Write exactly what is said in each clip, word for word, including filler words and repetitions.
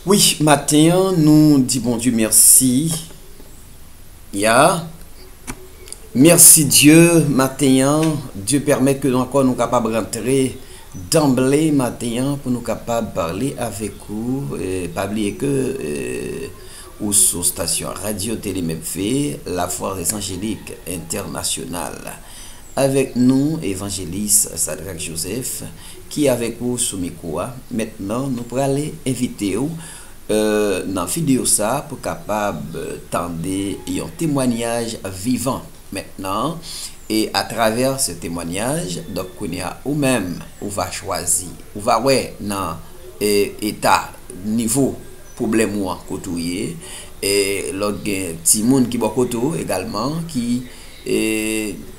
Wi, maten an, nou di Bondye mèsi. Ya. Mèsi Dye, maten an, Dye pèmèt ke nou ankò nou kapab rantre danble maten an pou nou kapab pale avèk ou. E, pa bliye ke, e, ou sou stasyon radyo tele M F V, La Voix Évangélique Internationale. Avèk nou, Evanjelis Sadrac Joseph, ki avèk ou sou mikwo a. Mentnan, nou pral envite w, e, nan videyo sa a pou kapab, e, tande yon temwayaj vivan. Mentnan, e atravè se temwayaj, donk, kounye a, ou menm, ou va chwazi, ou va wè nan, e, eta, nivo pwoblèm ou an kote ou ye, e lòt gen timoun ki bò kote w egalman, ki, e,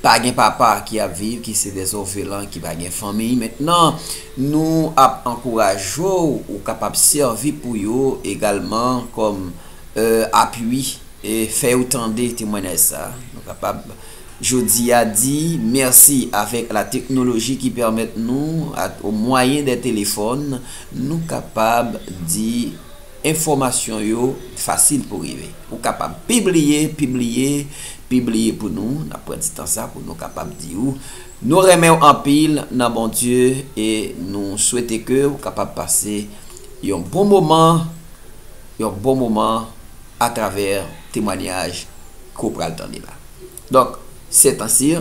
pa gen papa, ki ap viv, ki se dè òfelan, ki pa gen fanmi. Mentnan, nou ap ankouraje w, ou kapab sèvi pou yo egalman kòm, e, apui, e fè yo tande temwayaj sa a. Nou kapab jodi a di mèsi avèk la teknoloji ki pèmèt nou, a, o mwayen dè telefòn, nou kapab di enfòmasyon yo fasil pou rive. Ou kapab pibliye, pibliye, pibliye pou nou. N ap pran ti tan sa pou nou kapab di ou, nou renmen w anpil nan Bondye e nou swete ke ou kapab pase yon bon moman, yon bon moman atravè temwayaj ke w pral tande la. Donk, c'est ainsi,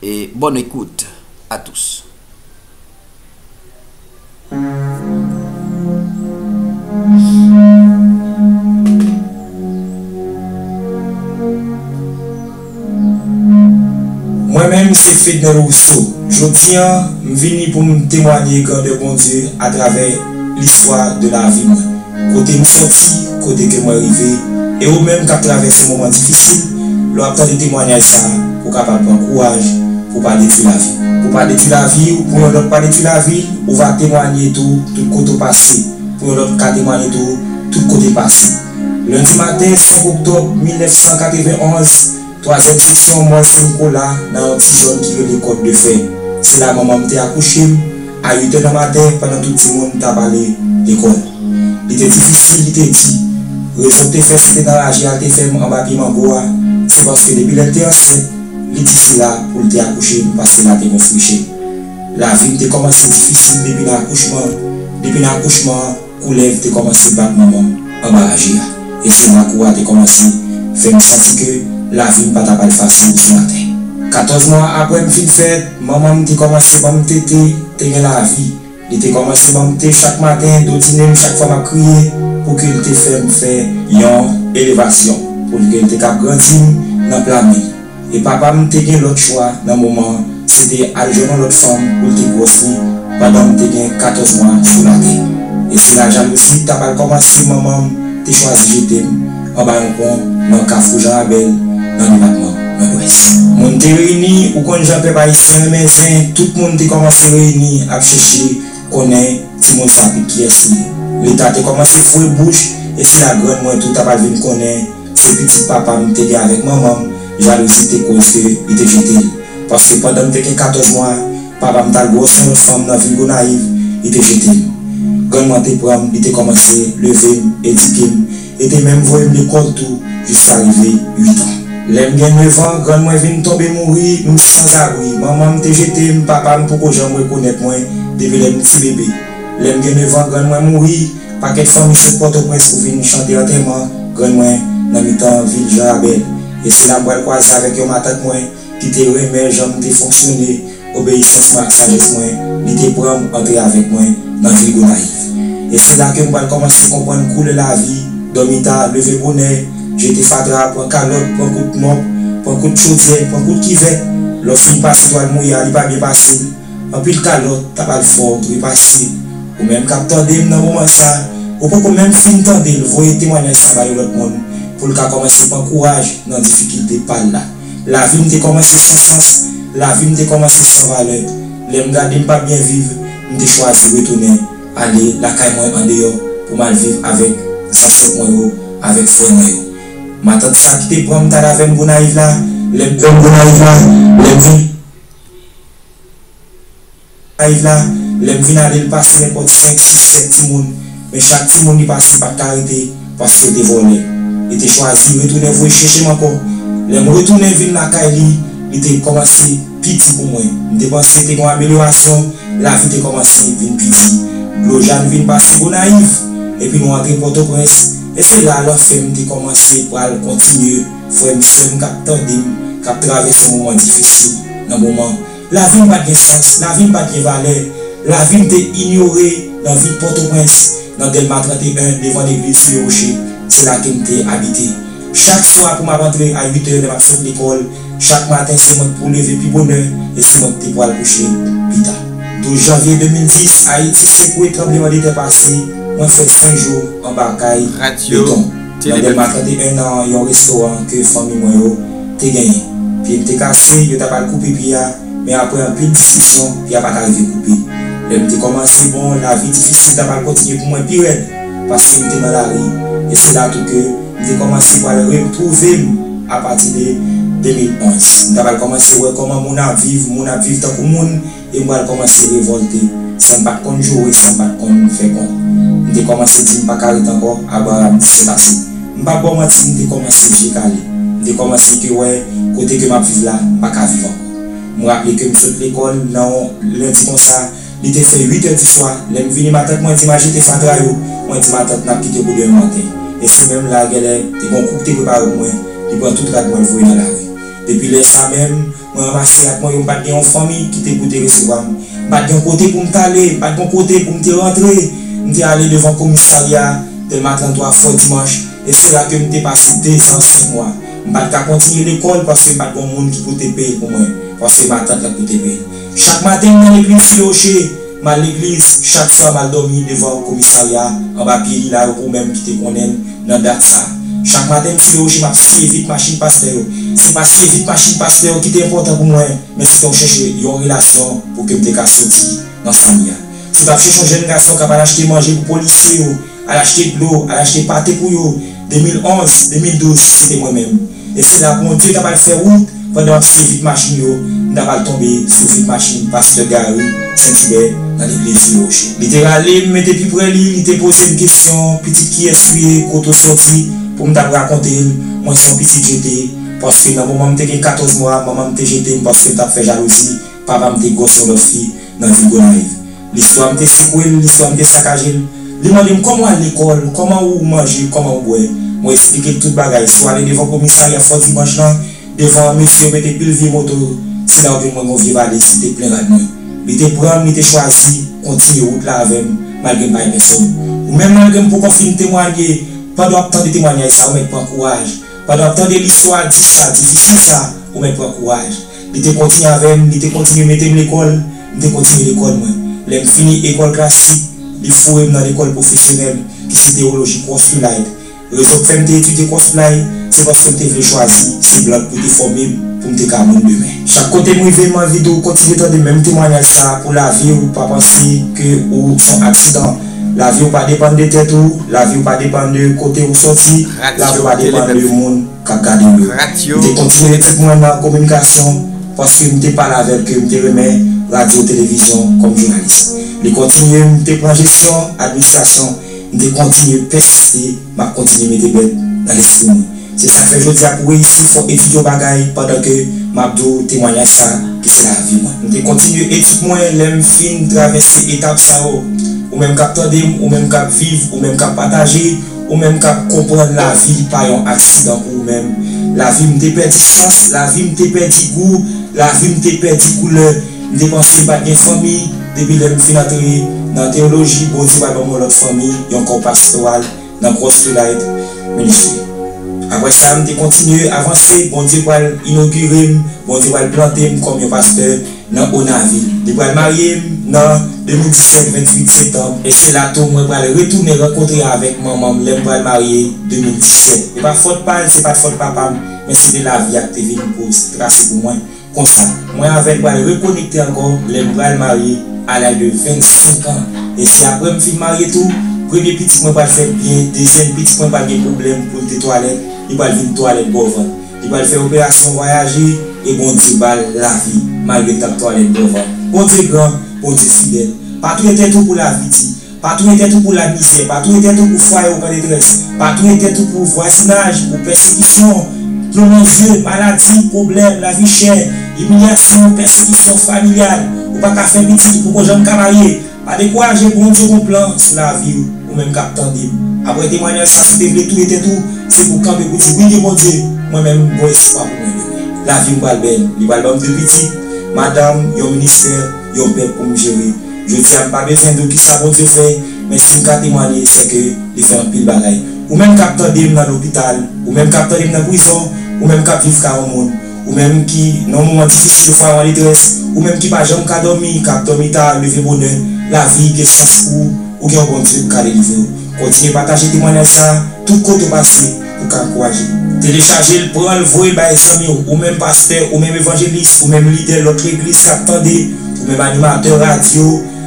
et bonne écoute à tous. Mwen menm se Fednel Rousseau. Jodi a, m vini pou m temwaye grandè Bondye atravè listwa de lavi mwen. Kote m sòti, kote ke mwen rive, e ou menm k ap travèse moman difisil, lè w ap tande temwayaj sa a, pou w kapab pran kouraj, pou w pa detwi lavi w. Pou w pa detwi lavi w, pou yon lòt pa detwi lavi l, ou va temwaye tou, tout kote w pase, pou yon lòt ka temwaye tou, tout kote l pase. Lendi maten senk oktòb mil nèf san katrevenn onz, twazyèm seksyon Mòn Sen Nikola, nan yon ti zòn ki rele Kòt de Fè. Se la manman m te akouche m, a uit è nan maten, pandan tout timoun t ap ale lekòl. Li te difisil, li te di. Rezon k te fè se te nan raje a l te fè m anba pye mango a, se paske depi lè l te ansent, li di se la pou l te akouche m, paske la te konstwi chen. Lavi m te kòmanse difisil depi nan akouchman, depi nan akouchman an, koulèv te kòmanse bat manman m anba raje a. E se la kou a te kòmanse fè m santi ke lavi m pa t ap al fasil sou latè. Katòz mwa apre m fin fèt, manman m te kòmanse ban m tete, te gen lavi. Li te kòmanse ban m te chak maten, dodinen m chak fwa m ap kriye, pou ke l te fè m fè yon elevasyon, pou ke l te kab grandi m nan pla men l. E papa m te gen lòt chwa nan moman an, se te al jwenn yon lòt fanm pou l te gwòs li pandan m te gen katòz mwa sou latè. E se la jalouzi t ap al kòmanse, manman m te chwazi jete m anba yon pon nan Kafou Jan Rabèl nan depatman Nòdwès. Moun te reyini, ou konn jan pèp ayisyen renmen zen, tout moun te kòmanse reyini ap chèche konnen timoun sa pou kiyès li ye. Leta te kòmanse foure bouch, e se la grann mwen tou t ap al vin konnen se pitit papa m te gen avèk manman m, jalouzi te koz ke li te jete l. Paske pandan m te gen katòz mwa, papa m t al gwòs yon lòt fanm nan vil Gonayiv, li te jete m. Grann mwen te pran m, li te kòmanse leve m, edike m, e te menm voye m lekòl tou, jiska rive uit an. Lè m gen nèf an, grann mwen vin tonbe mouri, m sanzabri. Manman m te jete m, papa m poko janm rekonèt mwen depi lè m ti bebe. Lè m gen nèf an, grann mwen mouri, pakèt fanmi sot Pòtoprens pou vin chante antèman grann mwen nan mitan vil Jan Rabèl. E se la m pral kwaze avèk yon matant mwen ki te renmen jan m te fonksyone, obeyisans mwen ak sajès mwen, li te pran m antre avèk mwen nan vil Gonayiv. E se la ke m pral kòmanse konprann koulè lavi, dòmi ta, leve bonè, jete fatra, pran kalòt, pran kout mòp, pran kout chodyè, pran kout kivèt. Lè w fin pase twal mouye a, li pa byen pase l. Anpil kalòt t ap al fè w trepase. Ou menm k ap tande m nan moman sa, ou poko menm fin tande l, voye temwayaj sa ba yon lòt moun, pou l ka kòmanse pran kouraj nan difikilte pa l la. Lavi m te kòmanse san sans, lavi m te kòmanse san valè. Lè m gade m p ap byen viv, m te chwazi retounen ale lakay mwen andeyò pou m al viv avèk zansèt mwen yo, avèk frè mwen yo. Matant sa ki te pran m t al avè m Gonayiv la, lè m vin Gonayiv la, lè m vin Gonayiv la, lè m vin ale l pase nenpòt senk, sis, sèt timoun Men chak timoun li pase pa t ka rete, paske yo te vòlè. Li te chwazi retounen voye chèche m ankò. Lè m retounen vin lakay li, li te kòmanse pi di pou mwen. M te panse te gen yon amelyorasyon, lavi te kòmanse vin pi di. Dlo Jàn vin pase Gonayiv, epi nou antre Pòtoprens, e se la l anfen m te kòmanse pral kontinye. Frè m, sè m k ap tande m, k ap travèse yon moman difisil nan moman. Lavi m pa t gen sans, lavi m pa t gen valè, lavi m te inyore nan vil Pòtoprens, nan Dèlma trannteyen, devan legliz Sou Woche, se la ke m te abite. Chak swa pou m ap antre a uit è lè m ap sot lekòl, chak maten se mwen k pou leve pi bonè e se mwen k te pral kouche pi ta. Douz janvye de mil dis, Ayiti sekwe, tranblemanntè pase, mwen fè senk jou anba kay beton. Nan Dèlma trannteyen, nan yon restoran ke fanmi mwen yo te genyen. Pye m te kase, yo ta pral koupe pye a, men apre anpil diskisyon, pye a pa t arive koupe. Lè m te kòmanse bon, lavi difisil ta pral kontinye pou mwen pi rèd, paske m te nan lari. E se la tou ke m te kòmanse pral retwouve m apati de de mil onz. M ta pral kòmanse wè kòman moun ap viv, moun ap viv tankou moun, e m pral kòmanse revòlte. Sa m pa t konn joure, sa m pa t konn fè kont. M te kòmanse di m pa ka ret ankò, Abraram, se ase. M p ap ba w manti, m te kòmanse vye kale. M te kòmanse ke wè kote ke m ap viv la, m pa ka viv ankò. M raple ke m sot lekòl nan yon lendi konsa, li te fè uit è di swa. Lè m vini, matant mwen di m al jete fatra yo. Mwen di matant n ap kite pou demen maten. E se menm la, genlè, te gen yon kou ki te prepare pou mwen, li pran tout rad mwen, l voye nan lari. Depi lè sa menm, mwen ranmase rad mwen yo, m pa t gen yon fanmi ki te pou te resevwa m. M pa t gen yon kote pou m t ale, m pa t gen yon kote pou m te rantre. M te ale devan komisarya Dèlma tranntwa Fò Dimanch, e se la ke m te pase dezan senk mwa. M pa t ka kontinye lekòl paske m pa t gen yon moun ki pou te peye l pou mwen, paske matant lan pou te peye l. Chak maten, m nan legliz Sou Woche, m al legliz, chak swa m al dòmi devan komisarya anba pye lila yo pou menm ki te konnen l nan dat sa. Chak maten m sou Sou Woche, m ap siye vit machin pastè yo. Se pa siye vit machin pastè yo ki te enpòtan pou mwen, men se te yon chèche yon relasyon pou ke m te ka soti nan sa m ye a. Si w t ap chèche yon jèn gason k ap al achte manje pou polisye yo, al achte dlo, al achte pate pou yo, de mil onz, de mil douz, se te mwen menm. E se la Bondye t ap al fè wout, pandan m ap siye vit machin yo, m t ap al tonbe sou vit machin pastè Gary Sentibè nan legliz Sou Woche. Li te rale m mete pi pre li, li te poze m kesyon, "Pitit, kiyès ou ye, kote w soti?" Pou m t ap rakonte l, mwen se yon pitit jete, paske nan moman m te gen katòz mwa, manman m te jete m paske m t ap fè jalouzi, papa m te gwòs yon lòt fi nan vil Gonayiv. Listwa m te sekwe l, listwa m te sakaje l. Li mande m, "Kòman w al lekòl? Kòman ou manje? Kòman ou bwè?" Mwen eksplike l tout bagay. Si w ale devan komisarya Fò Dimanch lan, devan mesye yo mete pil vye moto, se la w jwenn mwen gen yon vye valiz ki te plen rad mwen. Li te pran m, li te chwazi kontinye wout la avè m, malgre m pa gen pèsòn. Ou menm, malgre m poko fin temwanye, pandan w ap tande temwanyaj sa, ou mèt pran kouraj. Pandan w ap tande listwa di sa, difisil sa, ou mèt pran kouraj. Li te kontinye avè m, li te kontinye mete m lekòl, m te kontinye lekòl mwen. Lè m fini ekòl klasik, li foure m nan lekòl pwofesyonèl, ki se teyoloji Cross to Light. Rezon k fè m te etidye Cross to Light, se paske m te vle chwazi se blan k pou te fòme m pou m te ka moun demen. Chak kote m rive, m anvi di w kontinye tande menm temwanyaj sa pou lavi w, pa panse ke ou se yon aksidan. Lavi w pa depann de tèt ou, lavi w pa depann de kote ou soti, lavi w pa depann de moun k ap gade w yo. M te kontinye etid mwen nan kominikasyon, paske m te pale avè l ke m te renmen radyo, televizyon kòm jounalis. Li kontinye, m te pran jesyon, administrasyon, m te kontinye pèsiste, m ap kontinye mete bèt nan lespri mwen. Se sa k fè jodi a pou reyisi, fò w etidye yon bagay pandan ke m ap di w temwanyaj sa ki se lavi mwen. M te kontinye etid mwen, lè m fin travèse etap sa yo. Ou menm k ap tande m, ou menm k ap viv, ou menm k ap pataje, ou menm k ap konprann lavi pa yon aksidan pou ou menm. Lavi m te pèdi sans, lavi m te pèdi gou, lavi m te pèdi koulè. M te panse m pa t gen fanmi, depi lè m fin antre nan teyoloji, Bondye pral ban m yon lòt fanmi, yon kò pastoral nan Cross to Light Ministry. Apre sa, m te kontinye avanse, Bondye pral inogire m, Bondye pral plante m kòm yon pastè nan Onavil. Li pral marye m nan de mil disèt, venntuit septanm, e se la tou mwen pral retounen rankontre avèk manman m lè m pral marye de mil disèt. E pa fòt pa l, se pa t fòt papa m, men se te lavi a k te vin poz trase pou mwen. Konsa, mwen avè l pral rekonekte ankò lè m pral marye a laj de vennsenk an. E se apre m fin marye tou, premye pitit mwen pral fèt byen, dezyèm pitit mwen pral gen pwoblèm pou l te twalèt, li pral vin twalèt bò vant. Li pral fè operasyon vwayaje, e Bondye ba l lavi, malgre l t ap twalèt bò vant. Bondye gran, Bondye fidèl. Pa touye tèt ou pou lavi di. Pa touye tèt ou pou lamizè, pa touye tèt ou pou fwaye w k an detrès, pa touye tèt ou pou vwazinaj, pou pèsekisyon, ploman zye, maladi, pwoblèm, lavi chè, imilyasyon, pèsekisyon familyal, ou pa ka fè pitit, ou poko janm ka marye. Pa dekouraje, Bondye gon plan sou lavi w, ou menm k ap tande m. Apre temwayaj sa, si w te vle touye tèt ou, se pou w kanpe pou w di, wi, gen Bondye, mwen menm, m gon espwa pou mwen demen. Lavi m pral bèl, li pral ban m de pitit, madanm, yon ministè, yon pèp pou m jere. Jodi a, m pa bezwen di w kisa Bondye fè, men si m ka temwanye, se ke li fè anpil bagay. Ou menm k ap tande m nan lopital, ou menm k ap tande m nan prizon, ou menm k ap viv ka yon moun, ou menm ki nan yon moman difisil, fwaye w an detrès, ou menm ki pa janm ka dòmi, k ap dòmi ta, leve bonè, lavi gen sans pou ou, ou gen yon Bondye ki ka delivre w. Kontinye pataje temwayaj sa a tout kote w pase pou w ka ankouraje. Telechaje l, pran l, voye l bay zanmi w, ou menm pastè, ou menm evanjelis, ou menm lidè lòt legliz k ap tande, ou menm animatè radyo,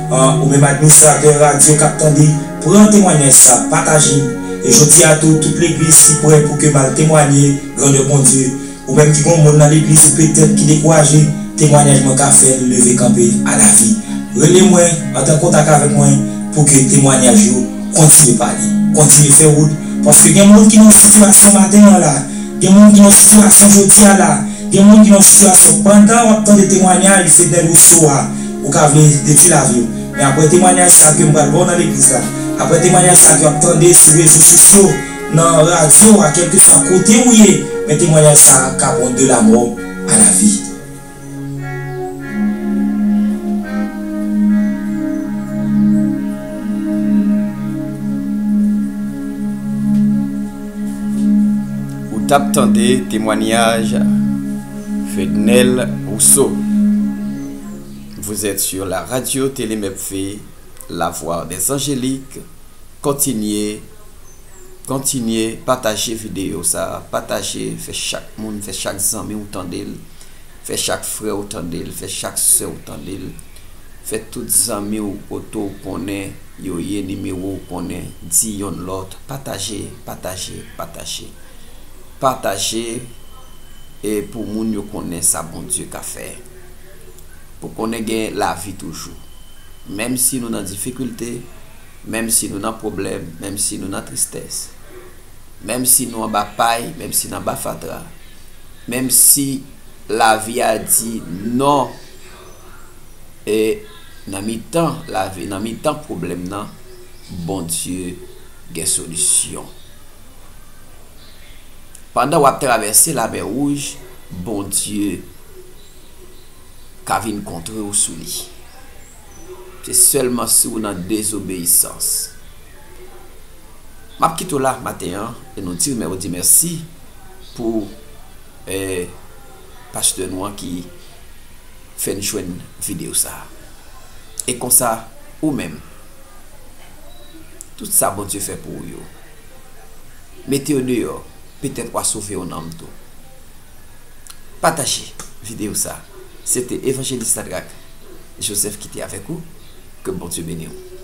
an, ou menm administratè radyo k ap tande, pran temwayaj sa, pataje l. E jodi a tou, tout legliz ki prè pou ke m al temwaye grandè Bondye, ou menm ki gon moun nan legliz ou petèt ki dekouraje, temwayaj mwen ka fè l leve kanpe a lavi. Rele mwen, antre an kontak avèk mwen pou ke temwayaj yo kontinye pale, kontinye fè wout. Paske gen moun ki nan sitiyasyon maten an la, gen moun ki nan sitiyasyon jodi a la, gen moun ki nan sitiyasyon pandan w ap tande temwayaj Fednel Rousseau a, ou ka vle detwi lavi w. Men apre temwayaj sa ke m pral ba w nan legliz la, apre temwayaj sa ke w ap tande sou rezo sosyo, nan radyo a, kèlkeswa kote ou ye, men temwayaj sa a ka pran de la mò a la vi. Ou t ap tande temwayaj Fednel Rousseau. Vous êtes sur la radio Télé Mepve, la voix des angéliques. Kontinye, kontinye pataje videyo sa, pataje, fè chak moun, fè chak zanmi w tande l, fè chak frè w tande l, fè chak sè w tande l, fè tout zanmi w kote w konnen yo ye, nimewo w konnen, di yonn lòt, pataje, pataje, pataje. Pataje, e pou moun yo konnen sa Bondye ka fè. Pou konnen gen lavi toujou. Menm si nou nan difikilte, menm si nou nan pwoblèm, menm si nou nan tristès, menm si nou anba pay, menm si nou anba fatra, menm si lavi a di non, e nan mitan lavi, nan mitan pwoblèm nan, Bondye gen solisyon. Pandan w ap travèse Lamè Wouj, Bondye ka vin kontre w sou li. Se sèlman si w nan dezobeyisans. M ap kite w la maten an e nou di, nou di mèsi pou, eh, pastè nou an ki fè n jwenn videyo sa a. E konsa, ou menm, tout sa Bondye fè pou ou yo, mete yo deyò, petèt w a sove yon nanm tou. Pataje videyo sa a. Se te Evanjelis Sadrac Joseph ki te avèk ou. Ke Bondye beni w.